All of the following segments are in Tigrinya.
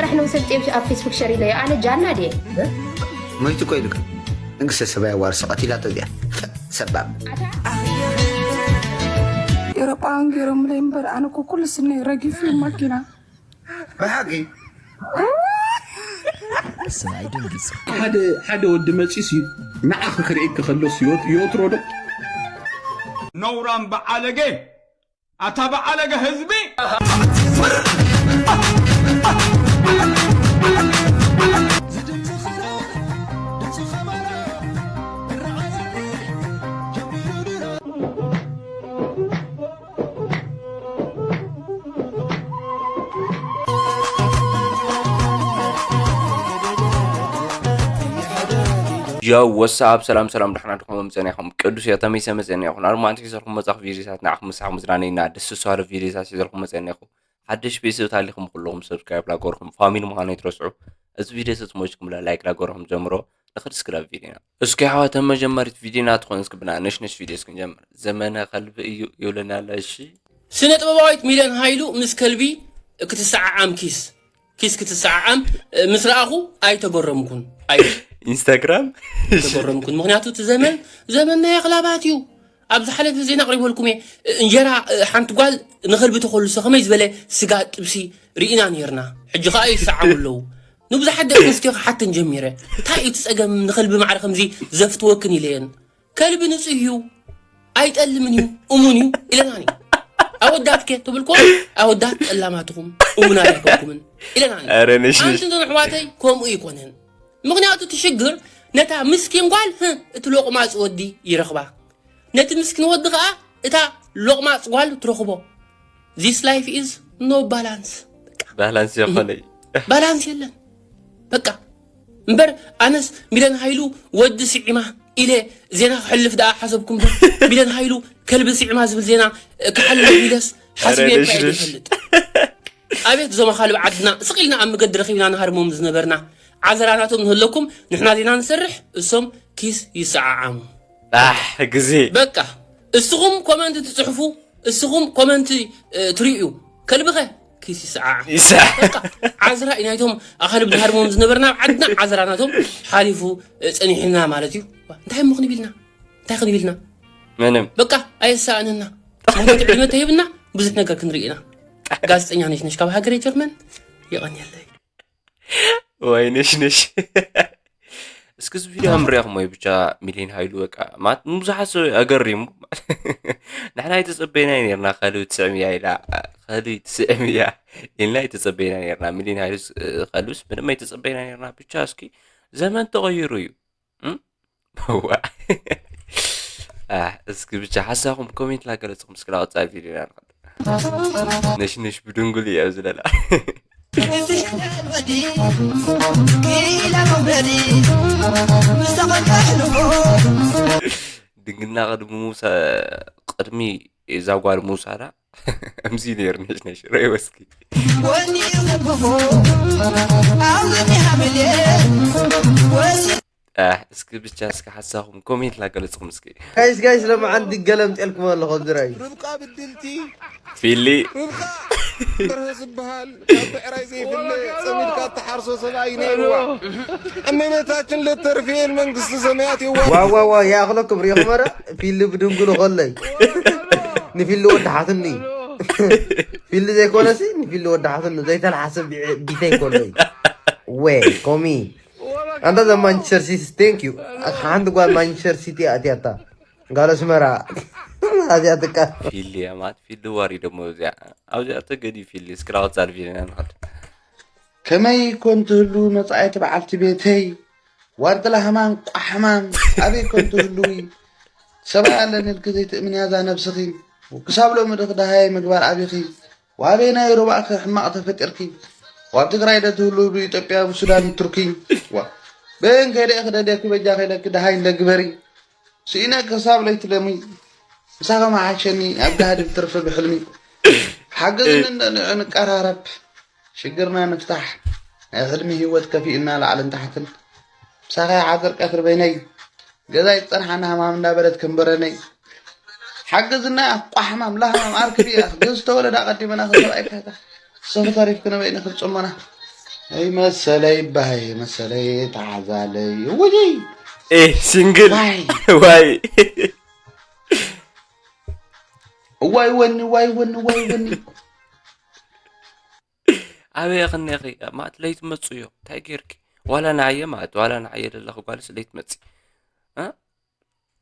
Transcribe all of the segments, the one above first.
ጥራሕ ንውሰድ ጤብሽ ኣብ ፌስቡክ ሸር ኢለዮ ኣነ ጃና ድየ? መይቱ እኮ ኢሉካ። መንግስተ ሰማይ ኣዋርሶ ቀቲላቶ እዚኣ። ሰባብ። ኤሮጳውያን ገይሮምለይ እምበር ኣነ እኮ ኩሉ ስነይ ረጊፉ እዩ ማኪና። ብሓቂ ስማይ ድንጊጽ ሓደ ሓደ ወዲ መጺስ እዩ ንዓኺ ክርእየኪ ከሎስ ይወት- ይወትሮ ዶ ነውራም በዓለገ ኣታ በዓለገ ህዝቢ ዮው ወሳብ ሰላም ሰላም ደሕና ድኹም መጸና ኢኹም ቅዱስ እየ ተመይሰ መጸና ኢኹም ኣርማንቲ ሒዘልኩም መጻኹ ቪዲዮታት ንዓኹም ምሳሕ ምዝናነይና ደስ ዝሰዋለ ቪዲዮታት ሒዘልኩም መጸና ኢኹም ሓደሽ ቤተሰብ ታሊኹም ኩለኹም ሰብስክራይብ ላገርኩም ፋሚሊ ምዃኑ ኣይትረስዑ እዚ ቪዲዮ ተትሞችኩም ላይክ ላገርኩም ጀምሮ ንኽድ ስክራብ ቪዲዮና እስኪ ሓዋተ መጀመሪት ቪዲዮና ትኾን እስኪ ብና ነሽነሽ ቪዲዮ እስኪ ንጀምር ዘመነ ከልቢ እዩ ይብለና ኣሎ እሺ ስነ ጥበባዊት ሚልዮን ሃይሉ ምስ ከልቢ ክትሰዓዓም ኪስ ኪስ ክትሰዓዓም ምስ ረኣኹ ኣይተገረምኩን ኣይ ኢንስታግራም ኣይተገረምኩን ምክንያቱ እቲ ዘመን ዘመን ናይ ኣኽላባት እዩ ኣብ ዝሓለፈ ዜና ኣቕሪበልኩም እየ እንጀራ ሓንቲ ጓል ንኸልቢ ተኾልሶ ከመይ ዝበለ ስጋ ጥብሲ ርኢና ነርና ሕጂ ከዓ ይሰዓሙ ኣለዉ ንብዙሓት ደቂ ኣንስትዮ ክሓተን ጀሚረ እንታይ እዩ እቲ ፀገም ንኸልቢ ማዕረ ከምዚ ዘፍትወክን ኢለየን ከልቢ ንፁህ እዩ ኣይጠልምን እዩ እሙን እዩ ኢለናኒ ኣወዳት ከ ትብል ኮ ኣወዳት ጠላማትኹም እሙናት ኣይኮንኩምን ኢለናኒ ኣረ ነሽነሽ ሓንቲ ዶ ኣሕዋተይ ከምኡ ይኮነን ምክንያቱ እቲ ሽግር ነታ ምስኪን ጓል ህ እቲ ሎቕማፅ ወዲ ይረኽባ ነቲ ምስኪን ወዲ ከዓ እታ ሎቕማፅ ጓል ትረኽቦ this life is no balance ባላንስ የኾነይ ባላንስ የለን በቃ እምበር ኣነስ ሚለን ሃይሉ ወዲ ስዒማ ኢለ ዜና ክሕልፍ ደኣ ሓሰብኩም ዶ ሚለን ሃይሉ ከልቢ ስዒማ ዝብል ዜና ክሓልፍ ኢለስ ሓስብ የልካ ኢለ ይፈልጥ ኣቤት እዞም ኣኻልብ ዓድና ስቕ ኢልና ኣብ መገዲ ረኺብና ንሃርሞም ዝነበርና ዓዘራናቶም ንህለኩም ንሕና ዜና ንሰርሕ እሶም ኪስ ይሰዓዓሙ ግዜ በቃ እስኹም ኮመንት ትፅሕፉ እስኹም ኮመንት ትርእዩ ከልብኸ ኪስ ይሰዓዓ ይሰዓዓ በቃ ዓዝራ እዩ ናይቶም ኣኻልብ ንሃርሞም ዝነበርና ኣብ ዓድና ዓዝራ ናቶም ሓሊፉ ፀኒሕና ማለት እዩ እንታይ እሞ ክንቢልና እንታይ ክንቢልና ምንም በቃ ኣየሳእነና ምክንያቱ ዕድመ ተሂብና ብዙሕ ነገር ክንርኢ ኢና ጋዜጠኛ ነሽነሽ ካብ ሃገረ ጀርመን የቐንየለይ ወይ ነሽነሽ እስኪ እዚ ቪድዮ ኣምሪኹም ወይ ብቻ ሚሊዮን ሃይሉ በቃ ማለት ንብዙሓት ሰብ ኣገሪሙ ንሕና ኣይተፀበይና ነርና ከልቢ ትስዕም እያ ኢላ ከልቢ ትስዕም እያ ኢልና ኣይተፀበይና ነርና ሚሊዮን ሃይሉ ከልብስ ምንም ኣይተፀበይና ነርና ብቻ እስኪ ዘመን ተቐይሩ እዩ ዋ እስኪ ብቻ ሓሳኹም ኮሜንት ላገለፅኩም እስኪ ላወፃ ቪድዮ ኢና ንኸድ ነሽነሽ ብድንጉል እዩ ኣብዚ ለላ ድንግልና ቅድሚ ሙሳ ቅድሚ እዛ ጓል ሙሳዳ እምዚ ነይሩ ነሽነሽ ረእይወ እስኪ እስኪ ብቻ እስኪ ሓሳኹም ኮሜንት ላገለፅኹም እስኪ ጋይስ ጋይስ ለማዓንቲ ገለምጤልኩም ኣለኹ ኣብዚ ራእዩ ርብቃ ብድልቲ ፊሊ ርብቃ በርሀ ዝበሃል ካብ ብዕራይ ዘይፍለ ፀሚድካ እትሓርሶ ሰብኣይ ነይርዋ እመቤታችን ለተርፍኤል መንግስቲ ሰማያት ይዋ ዋዋዋ ይኣኽለኩም ሪኹም ረ ፊሊ ብድንጉሉ ከለይ ንፊሊ ወድሓትኒ ፊሊ ዘይኮነሲ ንፊሊ ወድሓትኒ ዘይተልሓሰ ቢተይ ከለይ ወ ኮሚ ኣንታ ዘ ማንቸስተር ሲቲ ቴንክ ዩ ሓንቲ ጓል ማንቸስተር ሲቲ ኣትያታ ጋል ኣስመራ ኣዚኣ ትቃ ፊሊ እያ ማለት ፊሊ ዋሪ ደሞ እዚኣ ኣብዚኣ ተገዲ ፊሊ እስክራ ወጻል ፊሊ ኢና ንኸድ ከመይ ኮን ትህሉ መጻኢት በዓልቲ ቤተይ ዋርጥላ ህማም ቋሕማም ኣበይ ኮን ትህልዊ ሰብኣይ ኣለኒ ኢልኪ ዘይትእምንያ እዛ ነብስኺ ክሳብ ሎሚ ድኺ ደሃየ ምግባር ኣቢኺ ዋበየናይ ሩባእኺ ሕማቕ ተፈጢርኪ ዋብ ትግራይ ዶ ትህልው ብኢትዮጵያ ብሱዳን ብቱርኪ ዋ በየን ከይደ ኢኺ ደልየኪ በጃኺ ኢለኪ ደሃይ እንደ ግበሪ ስኢነ ክሳብ ለይቲ ለሚ ምሳኺ መሓሸኒ ኣብ ጋህዲ ብትርፊ ብሕልሚ ሓግዝኒ እንደ ንዑ ንቀራረብ ሽግርና ንፍታሕ ናይ ሕልሚ ህይወት ከፊእና ላዕልን ታሕትን ምሳኺ ሓዘር ቀትሪ በይነይ ገዛ ይፀንሓና ሃማም እንዳበለት ክንበረነይ ሓግዝና ቋሕማም ላህማም ኣርክቢ እያ ግን ዝተወለዳ ቀዲመና ክሰብኣይ ካታ ሰኺ ተሪፍኪ ንበይኒ ክፅሞና ኣይ መሰለይ ባይ መሰለይ ተዓዛለይ ውይ ኤ ሲንግል ዋይ ዋይ ዋይ ወኒ ዋይ ወኒ ዋይ ወኒ ኣበይ ክነኺ ማት ለይት መጽዮ እንታይ ጌርኪ ዋላ ንዓየ ማት ዋላ ንዓየ ዘለኺ ጓልስ ለይት መጽ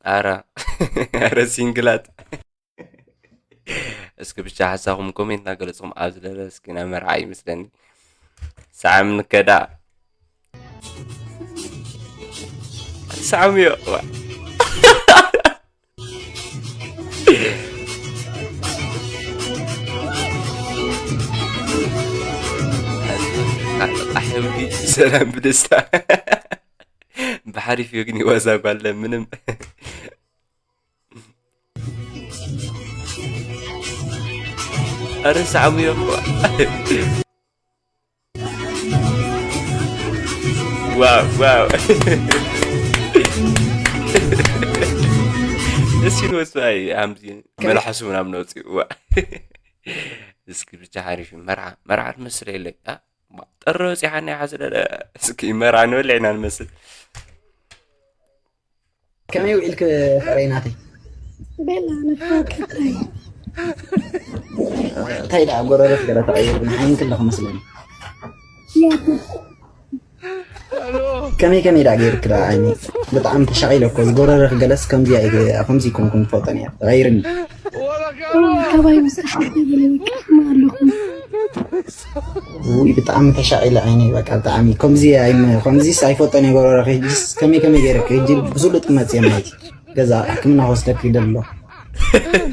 ኣረ ኣረ ሲንግላት እስኪ ብቻ ሓሳኹም ኮሜንት እናገለጽኹም ኣብ ዝለለ እስኪ ናይ መርዓ ይመስለኒ ሰዓም ንከዳ ሰዓም እዮ ሰላም ብደስታ ብሓሪፍ እዮ ግን ይዋዛ ጓለ ምንም ኣረ ሳዕሙ እዮ ዋው ዋው ደስ ይል ወስዋይ ኣምዚ መላሐሱ ምናምን ወፅኡ ዋ እስኪ ብቻ ሓሪፍ መርዓ መርዓ ትመስል የለይ ጥሪ በፂሓና ይሓ ስለለ እስኪ መርዓ ንበልዕ ኢና ንመስል ከመይ ውዒልክ ፍቕረይ ናተይ? ቤላ ንፍቅረይ እንታይ ደኣ ጎረረት ገለ ተቐይር ንሓይን ክለኹ መስለኒ። ያቱ ከመይ ከመይ ደኣ ገይርክ ደኣ ዓይኒ ብጣዕሚ ተሻቒለ እኮ ዝጎረረክ ገለስ ከምዚ ከምዚ ይኮንኩን ትፈልጦን እያ ተቐይርኒ። ካባይ ምስተሻለ ገለ ይቀማ ኣለኹ። ውይ ብጣዕሚ ተሻቒለ ዓይነይ በቃ ብጣዕሚ ከምዚ ኣይመ- ከምዚስ ኣይፈልጦን እየ ጎረረኺ ሕጂስ ከመይ ከመይ ገይረኪ ሕጂ ብስሉጥ ክመፅእ እየ ማለት እዩ ገዛ ሕክምና ክወስደኪ ይደሊ ኣለኹ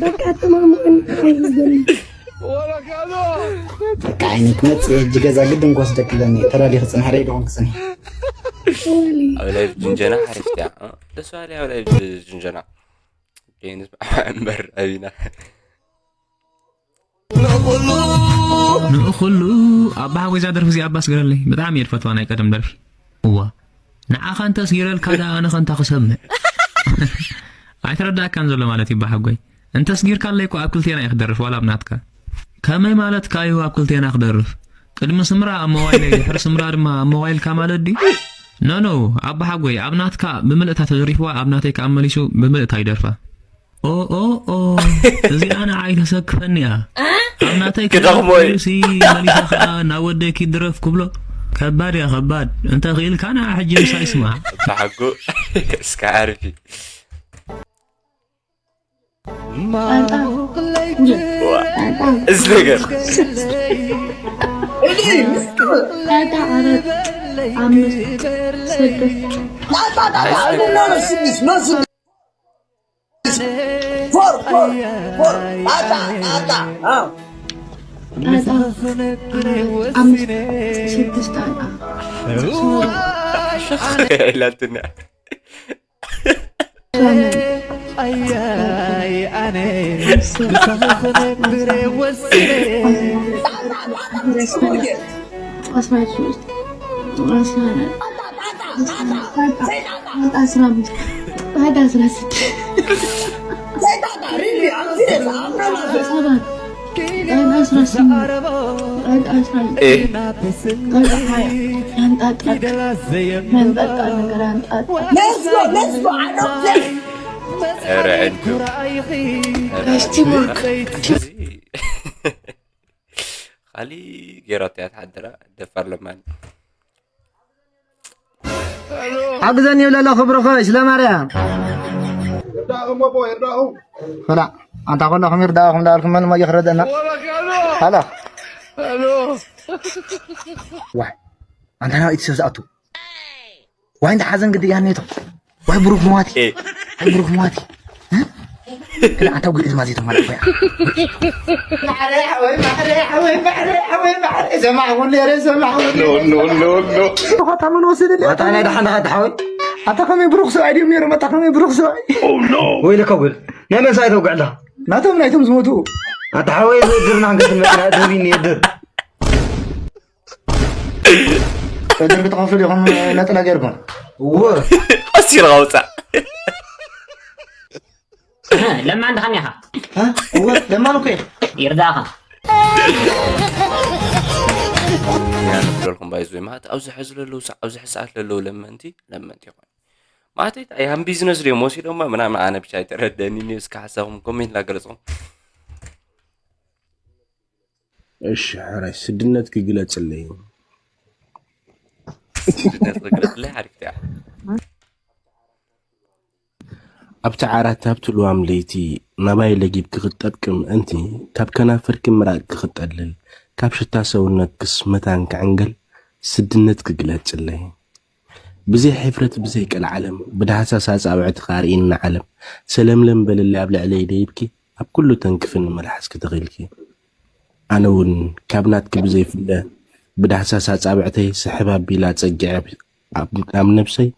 በቃ ተማሙን ኣይዝገኒ በቃ ዓይነይ ክመፅእ እየ ሕጂ ገዛ ግድን ክወስደኪ ኣለኒ ተላሊኺ ፅንሒ ርኢኹም ክፅንሒ ወሊ ኣብ ላይ ጅንጀና ሓሪፍ እያ ደስ ባሃሊ ኣብ ላይ ጅንጀና ንስማዕ እምበር ኣቢና ንእኹሉ ኣባሓጎይ እዛ ደርፊ እዚኣ ኣባ ስገረለይ ብጣዕሚ እየ ድፈትዋ ናይ ቀደም ደርፊ እዋ ንዓኻ እንተ ስጊረልካ ደኣ ኣነ ኸንታ ክሰምዕ ኣይተረዳእካን ዘሎ ማለት እዩ ባሓጎይ እንተ ስጊርካለይ እኮ ኣብ ክልቴና እየ ክደርፍ ዋላ ኣብ ናትካ ከመይ ማለትካ እዩ ኣብ ክልቴና ክደርፍ ቅድሚ ስምራ ኣብ ሞባይለይ ድሕሪ ስምራ ድማ ኣብ ሞባይልካ ማለት ድዩ ኖ ኖ ኣባሓጎይ ኣብ ናትካ ብምልእታ ተደሪፍዋ ኣብ ናተይ ከኣ መሊሱ ብምልእታ ይደርፋ ኦኦኦ እዚኣ ንዓይ ተሰክፈኒ እያ ኣብ ናተይ ክደኽሞ እዩ። ክደኽሞሲ መሊሰ ከዓ ናብ ወደይ ኪድ ድረፍ ክብሎ ከባድ እያ ከባድ እንተ ክኢልካ ንዓ ሕጂ ንሳ ይስማዕ ተሓጎ እስከ ዓርፊ እዚ ነገር ጣጣ ኣራት ኣምስት ስድስት ፎር ፎር ፎር ጣጣ ጣጣ አዎ ጣጣ ኣራት ኣምስት ስድስት ጣጣ ኢላትና ሸመን ኣስራ ሶስት ኣስራ ኣራት ኣስራ ኣምስት ኣስራ ስድስት ሰባት ኣስራ ስምንት ኣስራ ኤ ኣስራ ሓያ ኣንጣጣ መንጠጣ ነገር ኣንጣጣ Let's go, let's go, I don't care. ኧረ ዕንዱ እስቲ ወርክ ካሊ ገይራቶ እያ ትሓድራ ደፋር ለማኒ ሓግዘኒ ይብለ ኣሎ ክብርኸ ስለ ማርያም ይርዳእኹም ኣቦ ይርዳእኹም ፈላ ኣንታ ኮለኹም ይርዳእኹም ዳልኩም መን ሞ ይኽረደና ሃላ ዋይ ኣንታ ናብኢት ሰብ ዝኣቱ ዋይ እንዳ ሓዘን ግዲ እያ ኔቶ ዋይ ብሩክ መዋቲ ኤ ዋይ ብሩክ መዋቲ ክላ ኣንታ ጉድ ድማ ዘይተማላ ኮይና ማሕረ ሓወይ ማሕረ ሓወይ ማሕረ ሓወይ ማሕረ ሰማዕኹ ነረ ሰማዕኹ ኖ ኖ ኖ ኖ ታ መን ወሰደ ኣታ ናይ ደሓን ደሓን ሓወይ ኣታ ከመይ ብሩክ ሰብኣይ ድዮም ነይሮም ኣታ ከመይ ብሩክ ሰብኣይ ወይለካ ውል ናይ መን ሰብኣይ ተውግዕ ኣለኻ ናቶም ናይቶም ዝሞቱ ኣታ ሓወይ ዝእድርና ክንከፍል መፅና እድር ቢኒ እድር እድር ክትኸፍሉ ኢኹም ነጥላ ጌርኩም እወ ቀሲርካ ውፃእ ለማን ድኻን ኢኻ እወ ለማን እኮ እየ ይርዳእኻ ኢና ንብለልኩም ባይዞይ ማለት ኣብዚ ሕዚ ለለዉ ሰ- ኣብዚ ሕዚ ሰዓት ለለዉ ለመንቲ ለመንቲ ይኾኑ ማለት እንታይ ያም ቢዝነስ ድዮም ወሲዶሞ ምናምን ኣነ ብቻ ኣይተረደኒ እስከ ሓሳብኩም ኮሜንት ላገለጽኩም እሺ ሕራይ ስድነት ክግለጽለይ ስድነት ክግለጽለይ ሓሪፍ እያ ኣብቲ ዓራት ኣብቲ ልዋም ለይቲ ናባይ ለጊብኪ ክትጠብቂ ምእንቲ ካብ ከናፍርኪ ምራቕኪ ክጠልል ካብ ሽታ ሰውነትክስ መታን ክዕንገል ስድነት ክግለጽለይ ብዘይ ሕፍረት ብዘይ ቀልዓለም ብዳህሳስ ኣጻብዕትኻ ኣርእየኒ ዓለም ሰለምለም በልለይ ኣብ ልዕለይ ደይብኪ ኣብ ኩሉ ተንክፍኒ መልሓስኪ ተኺልኪ ኣነ እውን ካብ ናትኪ ብዘይፍለ ብዳህሳስ ኣጻብዕተይ ስሕብ ኣቢላ ጸጊዐ ኣብ ነብሰይ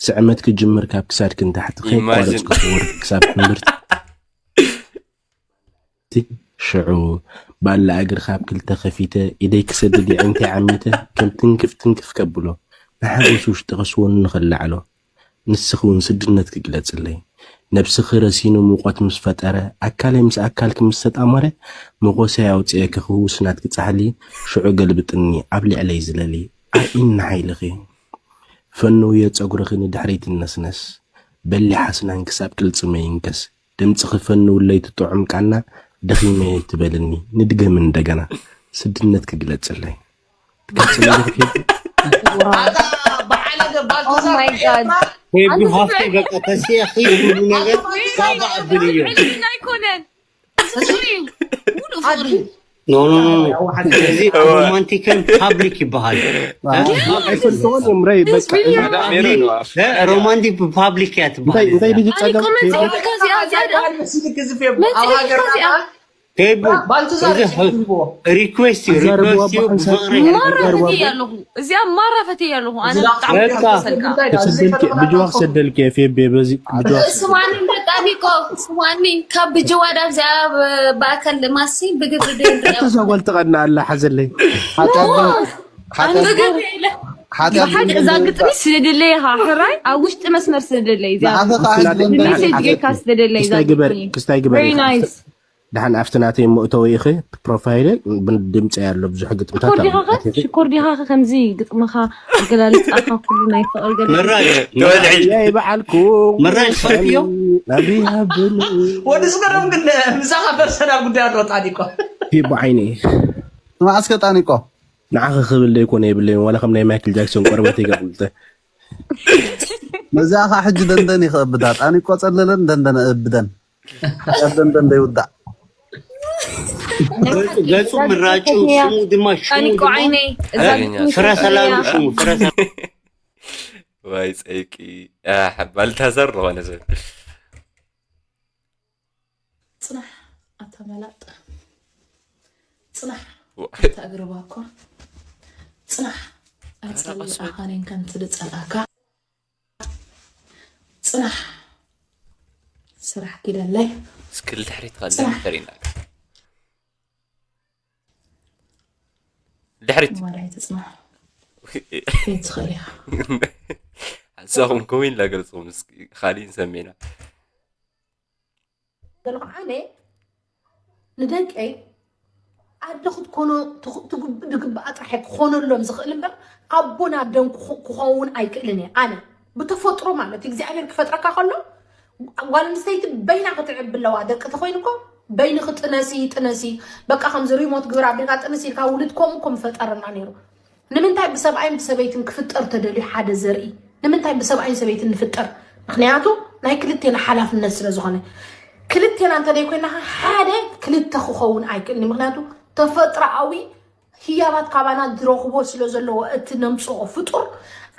ስዕመት ክጅምር ካብ ክሳድኪ ንታሕቲ ከይቋረጽኩ ክወርድ ክሳብ ሕምብርቲ ሽዑ ባላ እግርካ ኣብ ክልተ ከፊተ ኢደይ ክሰድድ የዒንተይ ዓሚተ ከም ትንክፍ ትንክፍ ከብሎ ንሓጎስ ውሽጢ ከስወኒ ከለዓሎ ንስኺ እውን ስድነት ክግለጽለይ ነብስኺ ረሲኑ ሙቐት ምስ ፈጠረ ኣካለይ ምስ ኣካልኪ ምስ ተጣመረ መኾሰይ ኣውፅኤ ክኽውስ ናትኪ ፃሕሊ ሽዑ ገልብጥኒ ኣብ ልዕለይ ዝለሊ ኣርኢኒ ሓይልኺ ፈንውዮ ፀጉርኺ ንድሕሪት ነስነስ በሊ ሓስናን ክሳብ ቅልፅመይ ይንከስ ድምፅኺ ፈንውለይ ትጥዑም ቃና ደኺመ ትበልኒ ንድገም እንደገና ስድነት ክግለፅለይ ኣታ ብሓለገ ባልተዛር Oh my God. ሄቢ ሃፍተ በቃ ተስየ ኺድ ሁሉ ነገር ባባ ኣብልዮ ኣይኮነን ኖ ኖ ኖ እዚ ሮማንቲክን ፓብሊክ ይበሃል ኣይፈልጥዎን እዮም ረይ በቃ ሮማንቲክ ፓብሊክ እያ ትበሃል እንታይ እንታይ ድዩ ጸገም መፂእካ እዚኣ እዚኣ ዶ መሲልክ ዝፌ ኣብ መፂእካ ሃገርና እዚኣ ባልተዛር እዚ ችግር ይዎ ሪኩዌስት እዩ ዘረብዋ ሪኩዌስት እዩ ብሓንሳብ ብፍቕሪ ማራ ፈትየ ኣለኹ እዚኣ ማራ ፈትየ ኣለኹ ኣነ ዝላፍ ብጣዕሚ በቃ ተሰልካ ተሰደልኪ ብጅዋ ክሰደልኪ ፌቤ በዚ ብጅዋ ስማኒ መጣኒቆ ስማኒ ካብ ብጅዋ ዳብዚኣ ብኣካል ልማሲ ብግብሪ ደንሪያ ተዛጓል ተቐና ኣላ ሓዘለይ ብግብሪ ኢለ ብሓቂ እዛ ግጥሚ ስደደለይ ኢኻ ሕራይ ኣብ ውሽጢ መስመር ስደደለይ እዚኣ ብሜሴጅ ጌርካ ስደደለይ እዛ ክስታይ ግበሪ ግጥሚ ክስታይ ግበሪ very nice ድሓን ኣብቲ ናተይ መእተዊ ኢኺ ፕሮፋይለ ድምፂ ኣሎ ብዙሕ ግጥምታት ሽኮር ዲኻ ኸ ሽኮር ዲኻ ኸ ከምዚ ግጥምኻ ኣገላልፃኻ ኩሉ ናይ ፍቕሪ ገለ መራጭ ይበዓልኩ መራጭ ፈልጥዮ ናብሪ ሃብኒ ወዲ ስገዶም ግን ምሳኻ ፐርሰናል ጉዳይ ኣሎ ጣዲቆ ሂቦ ዓይኒ ንዓስከ ጣኒቆ ንዓኸ ክብል ዘይኮነ የብለይን ዋላ ከም ናይ ማይክል ጃክሰን ቆርበት ይገብልተ ነዚኣ ከዓ ሕጂ ደንደን ይኽእብዳ ጣኒቆ ጸለለን ደንደን እብደን ካብ ደንደን ዘይውዳእ ገጹ ምራጩ ስሙ ድማ ሽሙ ጣኒቆ ድማ ዓይነይ እዛ ኣገኛ ግጥሚ ፍረ ሰላም ሽሙ ፍረ ሰላም ዋይ ጸይቂ ኣሕ፣ ባልታዛር ዝኾነ ሰብ ፅናሕ ኣታ መላጥ ፅናሕ ዋ- ኣታ እግሪ ባኮ ፅናሕ ኣይፀልእ ኣኻኔን ከምቲ ዝፀልኣካ ፅናሕ ስራሕ ኪደለይ እስኪ ልድሕሪት ኸለ ተሪና ድሕሪት ማለት ትፅናሕ ከይትኽእል ኢኻ ሓሳኹም ከመይ ኢላ ገልፅኹም እስኪ ካሊእ ንሰሚዕና ዘለኹ ኣነ ንደቀይ ኣደ ክትኮኖ ትኽ- ትግብ- ዝግብኣ ጥራሕ ክኾነሎም ዝኽእል እምበር ኣቦን ኣደን ክኾ- ክኸውን ኣይክእልን እየ ኣነ ብተፈጥሮ ማለት እግዚኣብሔር ክፈጥረካ ከሎ ጓል ኣንስተይቲ በይና ክትዕብ ኣለዋ ደቂ ተኮይኑ እኮ በይንኺ ጥነሲ ጥነሲ በቃ ከምዚ ሪሞት ግብር ኣቢልካ ጥንስ ኢልካ ውልድ ከምኡ እኮ ምፈጠረና ነይሩ ንምንታይ ብሰብኣይን ብሰበይትን ክፍጠር ተደልዩ ሓደ ዘርኢ ንምንታይ ብሰብኣይን ሰበይትን ንፍጠር ምክንያቱ ናይ ክልቴና ሓላፍነት ስለ ዝኾነ ክልቴና እንተደይ ኮይና ሓደ ክልተ ክኸውን ኣይክእልን ምክንያቱ ተፈጥሮኣዊ ህያባት ካባና ዝረኽቦ ስለ ዘለዎ እቲ ነምፅኦ ፍጡር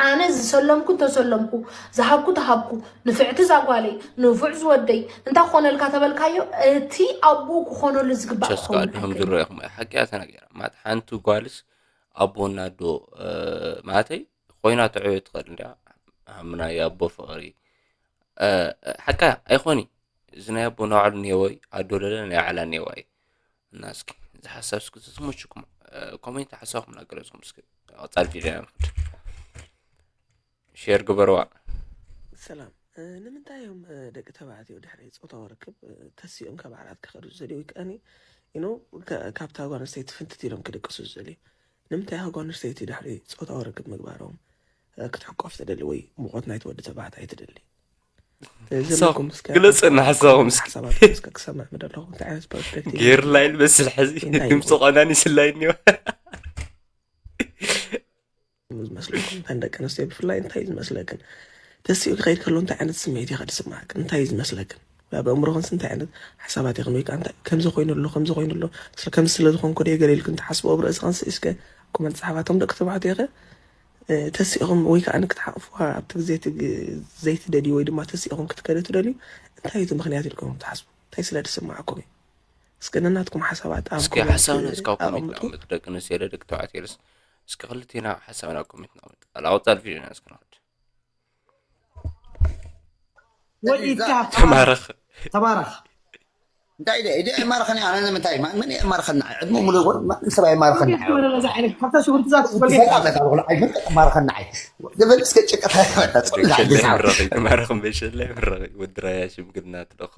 ኣነ ዝሰለምኩ እንተሰለምኩ ዝሃብኩ ተሃብኩ ንፍዕቲ ዛጓለይ ንፉዕ ዝወደይ እንታይ ክኾነልካ ተበልካዮ እቲ ኣቦ ክኾነሉ ዝግባእ ቸስካ ክኸውን ኣድሆም ኣይክእልን ዝረኹም ሓቂያ ተናገራ ማት ሓንቲ ጓልስ ኣቦና ኣዶ ማለተይ ኮይና ትዕዮ ትኽእል እንዲያ ሃምናይ ኣቦ ፍቕሪ ሓቃ ኣይኾኒ እዚ ናይ ኣቦ ናባዕሉ እኒሄወይ ኣዶ ለለ ናይ ባዕላ እኒሄዋ እዩ እና እስኪ እዚ ሓሳብ እስኪ ተዝመችኩም ኮሜንት ሓሳብኩም እናገለፅኩም እስኪ ቀፃል ቪድዮ ኢና ንኽድ ሼር ግበርዋ ሰላም እ፣ ንምንታይ እዮም እ፣ ደቂ ተባዕትዮ ድሕሪ ፆታዊ ርክብ እ፣ ተሲኦም ካብ ዓራት ክኸዱ ዝደልዩ ወይ ከኣኒ you know፣ ከ- ካብታ ጓል ኣንስተይቲ ፍንትት ኢሎም ክድቅሱ ዝደልዩ ንምንታይ ኢኻ ጓል ኣንስተይቲ ድሕሪ ጾታዊ ርክብ ምግባሮም ክትሕቆፍ ትደሊ ወይ ሙቐት ናይቲ ወዲ ተባዕታይ ትደሊ? ግለጽና ሓሳቦም እስኪ። ሓሳባትኩም እስከ ክሰምዕ ምደለኹ። እንታይ ዓይነት ፐርስፔክቲቭ ጌርላ ኢል መስል ሕዚ ድምፂ ቆናኒ ስላይ እኒኦ። ዝመስለኩም? እተን ደቂ ኣንስትዮ ብፍላይ እንታይ እዩ ዝመስለክን? ተሲኡ ክኸይድ ከሎ እንታይ ዓይነት ስምዒት እዩ ዝስማዓክን? እንታይ እዩ ዝመስለክን? ኣብ ኣእምሮኽንስ እንታይ ዓይነት ሓሳባት ኢኽን? ወይ ከዓ እንታይ ከምዚ ኮይኑ ኣሎ፣ ከምዚ ኮይኑ ኣሎ፣ ስለ ከምዚ ስለ ዝኾንኩ ድየ ገለ ኢልክን ትሓስብኦ ኣብ ርእስኽንስ? እስከ ኮመንት ጸሓፋ። እቶም ደቂ ተባዕትዮ ከ ተሲእኹም ወይ ከዓ ንክትሓቕፍዋ ኣብቲ ግዜ እቲ ዘይትደልዩ ወይ ድማ ተሲእኹም ክትከዱ ትደልዩ እንታይ እዩ እቲ ምኽንያት ኢልኩም ትሓስቡ? እንታይ ስለ ዝስማዓኩም እዩ? እስከ ነናትኩም ሓሳባት ኣብ እስኪ ኮመንት ሓሳብና እስካብ ኮሜንት ኣቐምጡ። ነቐምጥ ደቂ ኣንስትዮ ደ ደቂ ተባዕትዮ ርስ እስኪ ክልቴና ሓሳብና ኣብ ኮሜንት ነቐምጥ። ኣላወጣ ኣልፊ ና እስኪ ነቐምጥ። ወዲድካ ተማረኽ ተባረኽ። እንታይ ኢለ ኢደ ኣይማርኸኒ ኣነ ንምንታይ ማ- መን የማርኸና ዕድሙ ሙሉ ጎል ማንም ሰብ ኣይማርኸና ካብታ ሽጉርቲ ዛት ፈላመታ ብሎ ኣይመርኸና ኣይ ዝብል እስከ ጭቀት ኣይመጣ ሸለይ ምረኺ ተማረኽ በሸለይ ምረኺ ወድራያ ሽምግልና ትለኾ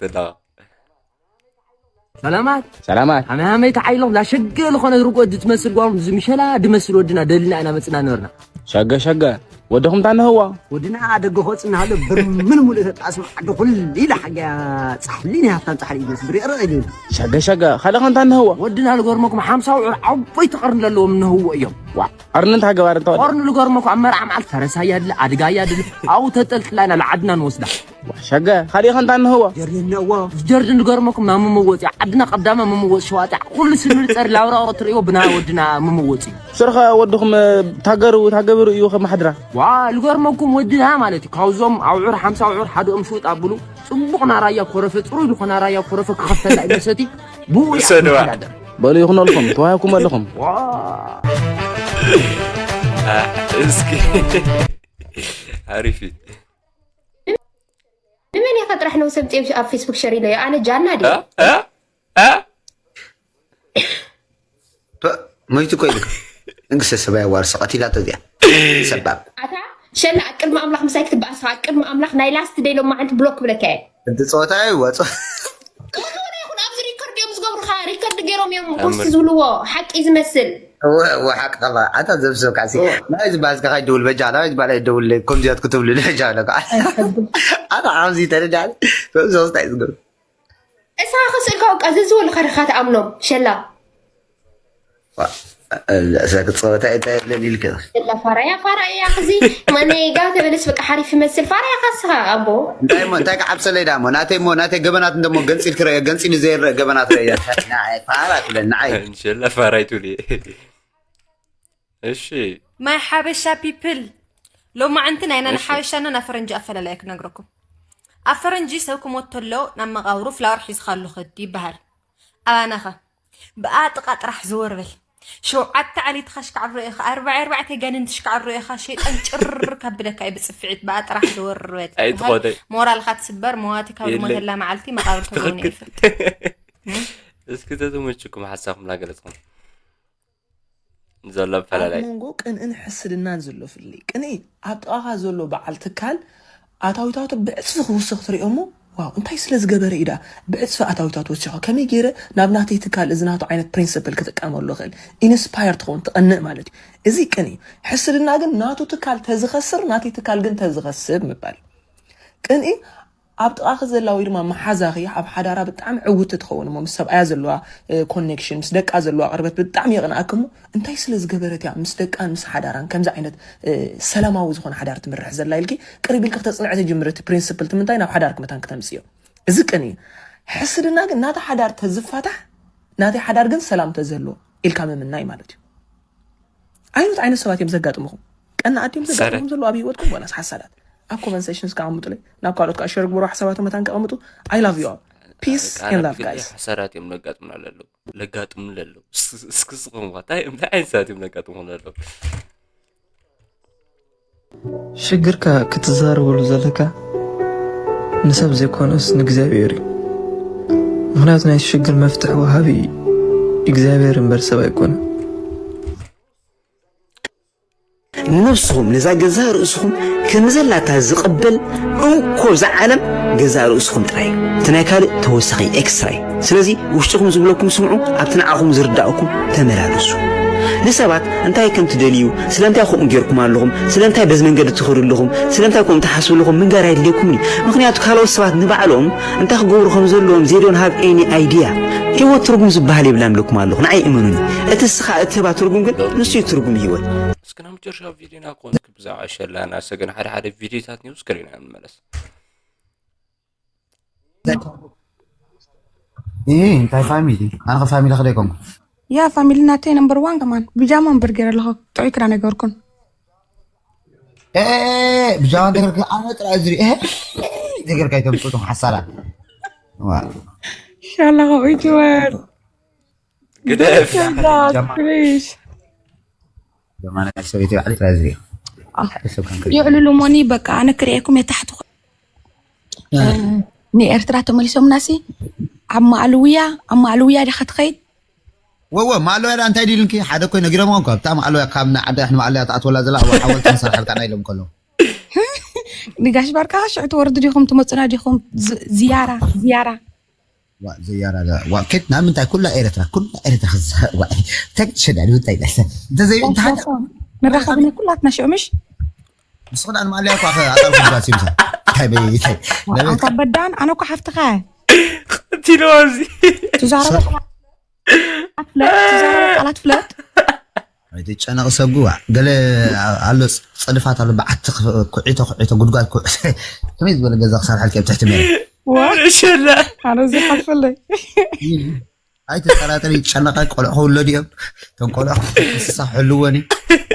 ትለኾ ሰላማት ሰላማት ኣመ ሃመይ ተዓይሎም ላሸገ ዝኾነ ርጎ ድትመስል ጓም ዝምሸላ ድመስል ወድና ደልና ኢና መጽና ነርና ሸገ ሸገ ወደኹም ታነህዋ ወድና ደገ ኾጽና ሃሎ ብርምን ሙሉ ተጣስማ ዓዲ ኩሉ ኢላ ሓጋ ጻሕሊ ናይ ሃፍታም ጻሕሊ ይመስል ብሬ ረቕ ኢሉ ሸገ ሸገ ካልእ ኸንታ ነህዋ ወድና ልገርመኩም ሓምሳ ውዑር ዓቦይ ተቐርኒ ዘለዎም ነህዎ እዮም ዋ ኣርንን ታገባር እንተ ቆርኒ ልገርመኩም ኣብ መርዓ መዓልቲ ፈረሳ ያድሊ ኣድጋ ያድሊ ኣብኡ ተጠልጥላ ኢና ለዓድና ንወስዳ ሸገ ካልእ ኸንታ ነህዋ ጀርድን ነዎ ጀርድን ልገርመኩም ናብ መመወፂ ዓድና ቀዳማ መመወፂ ሸዋጢ ኩሉ ስንብል ፀር ላውራ ትርእዮ ብና ወድና መመወፂ ስርኸ ወድኹም ታገሩ ታገብሩ እዩ ከማሕድራ ዋ ልገርመኩም ወድና ማለት እዩ ካብዞም ኣውዑር ሓምሳ ኣውዑር ሓደኦም ሽውጥ ኣብሉ ፅቡቕ ናራያ ኮረፈ ፅሩይ ዝኾነ ናራያ ኮረፈ ክኸፍተላ እዩ መሰቲ ብኡ እዩ ውሰድዋ። ዝመሓዳደር በሉ ይኹነልኹም ተዋሂኩም ኣለኹም ዋ እስኪ ሓሪፍ እዩ። ንመን ኢኻ ጥራሕ ነው ሰምጤ ኣብ ፌስቡክ ሸር ኢለዮ ኣነ ጃና ድየ እ? እ? እ? ሞይቱ እኮ ኢልካ እንግሰ ሰባይ ኣዋርሰ ቀቲላቶ እዚኣ ሰባብ ኣታ ሸላ ኣብ ቅድሚ ኣምላኽ ምሳይ ክትበኣስ ኣብ ቅድሚ ኣምላኽ ናይ ላስት ደይ ሎማዓንቲ ብሎክ ክብለካ እየ እቲ ፀወታ እዩ ወፆ ይኹን ኣብዚ ሪከርድ እዮም ዝገብሩኻ ሪከርድ ገይሮም እዮም ፖስት ዝብልዎ ሓቂ ዝመስል ወሓቅ ከባ ኣታ ዘብሰብካ ሲ ናይ ዝበሃል እስከ ካይደውል በጃ ናይ ዝበሃል ኣይደውል ከምዚያት ክትብሉ በጃ ኣለካ ኣታ ኣብዚ ተረዳ ሶስታ እዩ ዝገብሩ እሳ ክስእልካ ውቃ ዝዝወልካ ድኻ ትኣምኖም ሸላ እዛ ክፀወታ እታ የለን ኢልከ ሸላ ፋራያ ፋራ እያ ክዚ መነጋ ተበለስ በቃ ሓሪፍ ይመስል ፋራያ ካስኻ ኣቦ እንታይ ሞ እንታይ ክዓብሰለይ ዳ ሞ ናተይ ሞ ናተይ ገበናት እንደሞ ገንፂል ክረአ ገንፂሉ ዘይረአ ገበናት ረአ ፋራ ትብለኒ ንዓይ እንሸላ ፋራይ ትብሊ እሺ ማይ ሓበሻ ፒፕል ሎማዓንቲ ናይና ንሓበሻና ናብ ፈረንጂ ኣፈላላይ ክነግረኩም ኣብ ፈረንጂ ሰብ ክሞት ተሎ ናብ መቃብሩ ፍላወር ሒዝካሉ ክድ ይበሃል ኣባናኸ ብኣጥቓ ጥራሕ ዘወር በል ሸውዓተ ዓሌት ተኻሽካዕ ርኢኻ ኣርባዕ ኣርባዕተ ጋንን ትሽካዕ ርኢኻ ሸይጣን ጭር ካብለካ እዩ ብፅፍዒት ብኣ ጥራሕ ዘወር በል ኣይትኾነ ሞራልካ ትስበር መዋቲ ካብ የለ። ዝሞተላ መዓልቲ መቃብር ተዘውኒ ትኽክል ይፍል እስኪ ተዝመችኩም ሓሳብኩም ላገለጽኩም ዘሎ ኣብ ኣፈላላይ መንጎ ቅንእን ሕስድናን ዘሎ ፍልልይ ቅንኢ ኣብ ጥቓኻ ዘሎ በዓል ትካል ኣታዊታቱ ብዕፅፊ ክውስኽ ትሪኦ እሞ ዋው እንታይ ስለ ዝገበረ እዩ ደኣ ብዕፅፊ ኣታዊታቱ ወሲኾ ከመይ ገይረ ናብ ናተይ ትካል እዚ ናቱ ዓይነት ፕሪንስፕል ክጥቀመሉ እኽእል ኢንስፓየር ትኸውን ትቐንእ ማለት እዩ እዚ ቅንኢ ሕስድና ግን ናቱ ትካል ተዝኸስር ናተይ ትካል ግን ተዝኸስብ ምባል ቅንኢ ኣብ ጥቓኺ ዘላ ወይ ድማ መሓዛኺ ኣብ ሓዳራ ብጣዕሚ ዕውቲ ትኸውን እሞ ምስ ሰብኣያ ዘለዋ ኮኔክሽን ምስ ደቃ ዘለዋ ቅርበት ብጣዕሚ የቕንኣኪ እሞ እንታይ ስለ ዝገበረት እያ ምስ ደቃን ምስ ሓዳራን ከምዚ ዓይነት ሰላማዊ ዝኾነ ሓዳር ትምርሕ ዘላ ኢልኪ ቅርብ ኢልኪ ክተፅንዐ ትጅምሪ እቲ ፕሪንስፕል ትምንታይ ናብ ሓዳርኪ መታን ክተምፅዮ እዚ ቅን እዩ ሕስድና ግን ናታ ሓዳር ተዝፋታሕ ናተይ ሓዳር ግን ሰላም ተዝህልዎ ኢልካ ምምናይ ማለት እዩ ኣይኖት ዓይነት ሰባት እዮም ዘጋጥምኹም ቀና ኣድዮም ዘጋጥምኹም ዘለዉ ኣብ ህይወትኩም ዋላስ ሓሳዳት ኣብ ኮመንት ሴሽንስ ከቐምጡለይ ናብ ካልኦት ከዓ ሸር ግበሩ ሓሳባቶም መታን ከቐምጡ I love you all peace and love guys ሓሳዳት እዮም ለጋጥሙና ለለዉ ለጋጥሙ ለለዉ እስክስኹም እንታይ እንታይ ዓይነት ሰባት እዮም ለጋጥሙ ለለዉ ሽግርካ ክትዛረበሉ ዘለካ ንሰብ ዘይኮነስ ንእግዚኣብሔር እዩ ምክንያቱ ናይ ሽግር መፍትሒ ወሃቢ እግዚኣብሔር እምበር ሰብ ኣይኮነ ንነብስኹም፣ ነዛ ገዛ ርእስኹም ከም ዘላታ ዝቕበል እንኮ እዛ ዓለም ገዛ ርእስኹም ጥራይ እዩ። እቲ ናይ ካልእ ተወሳኺ ኤክስትራ እዩ። ስለዚ ውሽጥኹም ዝብለኩም ስምዑ፣ ኣብቲ ንዓኹም ዝርዳእኩም ተመላለሱ። ንሰባት እንታይ ከም ትደልዩ፣ ስለምንታይ ከምኡ ጌርኩም ኣለኹም፣ ስለምንታይ በዚ መንገዲ ትኸዱ ኣለኹም፣ ስለምንታይ ከምኡ ትሓስቡ ኣለኹም ምንጋር ኣየድልየኩምን እዩ። ምኽንያቱ ካልኦት ሰባት ንባዕሎም እንታይ ክገብሩ ከም ዘለዎም they don't have any idea። ህይወት ትርጉም ዝበሃል የብላን እብለኩም ኣለኹ፣ ንዓይ እመኑኒ። እቲ ንስኻ እትህባ ትርጉም ግን ንሱ እዩ ትርጉም ህይወት። እስከ ናብ መጨረሻ ቪድዮና ክኾን እስኪ ብዛዕባ ሸላና ሰገን ሓደ ሓደ ቪድዮታት ኒውስ ከሪና ንመለስ። እ እንታይ ፋሚሊ? ኣነ ኸ ፋሚሊ ኸደ ኣይኮንኩ። ያ ፋሚሊ ናተይ ነምበር ዋን ከማን ብጃማ እምበር ገይረ ኣለኹ። ጥዑይ ክዳን ኣይገበርኩን። እ ብጃማ ተገርካ ኣነ ጥራይ ዝሪ እ ተገርካ ይተምጽኡ ሓሳራ። ዋ ኢንሻላህ ከምኡ ይግበር። ግደፍ። ፕሊዝ ጀማ ናይ ሰበይቲ ባዕሊ ጥራይ ዝሪ። ሓደ ሰብ ከም ከ ይዕልሉ ሞኒ በቃ ኣነ ክርእየኩም የታሕትኹ። ንኤርትራ ተመሊሶምናሲ ኣብ ማእልውያ ኣብ ማእልውያ ዲኻ ትኸይድ? ወወ ማእለያ እንታይ ዲልንኪ ሓደ ኮይ ነጊሮም እኮ ኣብታ ማእለያ ካብ ናይ ዓዲ ኣሕኒ ማእለያ ተኣትወላ ዘላ ኣብ ሓወልቲ ንሰርሓልካ ናይ ኢሎም ከሎ ንጋሽ ባርካ ሽዑ ትወርዱ ዲኹም ትመፁና ዲኹም? ዝ- ዝያራ ዝያራ ዋ ዘያራ ዋ ኬት ናብ ምንታይ ኩላ ኤረትራ ኩላ ኤረትራ ክዛ ዋ እንታይ ትሸዳ እንታይ ይላል እንተ ዘይ እንተ ሓደ ንራኸብ ኩላትና ሽዑ ምሽ ንስኹ ዳን ማእለያ እኳ ኣጣልኩም ጋር ሲምሳ እንታይ በይ እንታይ ኣንታ በዳን ኣነ እኮ ሓፍትኻ ቀቲልዋ እዚ ትዛረበ ቃላት ፍለጥ ትዛረበ ቃላት ፍለጥ ኣይትጨነቕ ሰጉዋ ገለ ኣሎ ጸድፋት ኣሎ በዓቲ ኩዒቶ ኩዒቶ ጉድጓድ ኩ- ከመይ ዝበለ ገዛ ክሰርሐልካ ኣብ ትሕቲ መሬት ወሸላ ኣነ እዚ ሓልፈለይ ኣይትጠራጠር ይጨነቐ ቆልዑ ክውለዱ እዮም እቶም ቆልዑ እንስሳ ክሕልወን እዩ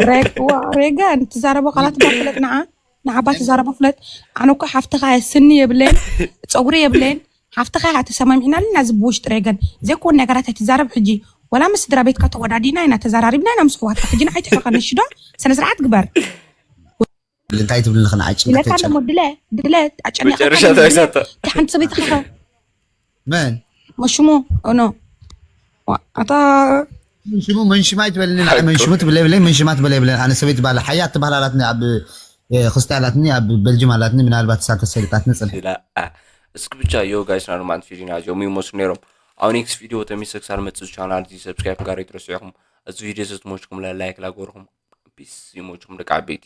ሬግ- ዋ፣ ሬገን ትዛረቦ ቃላት ባ ፍለጥ ንዓ ንዓባ ትዛረቦ ፍለጥ ኣነ እኮ ሓፍትኻ እየ ስኒ የብለይን ፀጉሪ የብለይን ሓፍትኻ እያ ተሰማሚዕናልና እዚ ብውሽጢ ሬገን ዘይኮን ነገራት ኣይትዛረብ ሕጂ ወላ ምስ ስድራ ቤትካ ተወዳዲና ኢና ተዛራሪብና ኢና ምስ ኣሕዋትካ ሕጂ ንዓይ ትሕርቐኒ ሽዶ ስነ ስርዓት ግበር እንታይ ትብል ንኽንዓጭ ኢለካ ኣለሞ ድለ ድለ ኣጨኒቕካ መጨረሻ ተይሳተ ሓንቲ ሰበይቲ ኸኸ መን መሽሙ ኖ ኣታ መንሽሙ መንሽማ ይትበልኒ ንዓይ መንሽሙ ትብለ የብለይ መንሽማ ትበለ የብለይ ኣነ ሰበይቲ ባለ ሓያት ትበሃል ኣላትኒ ኣብ እ፣ ክስቲ ኣላትኒ ኣብ በልጅም ኣላትኒ ምናልባት እሳ ተሰሪጣትኒ ፅንሕ ላ እስኪ ብቻ ዮ ጋይስ ና ሮማንት ፊሊና ዚኦም ይመስሉ ነይሮም ኣብ ኔክስት ቪዲዮ ተሚሰ ክሳር መፅእ ቻናል እዚ ሰብስክራይብ ጋር ይትረስዑኹም እዚ ቪዲዮ ዘትሞችኩም ላይክ ላጎርኩም ፒስ ይሞችኩም ደቂ ዓበይቲ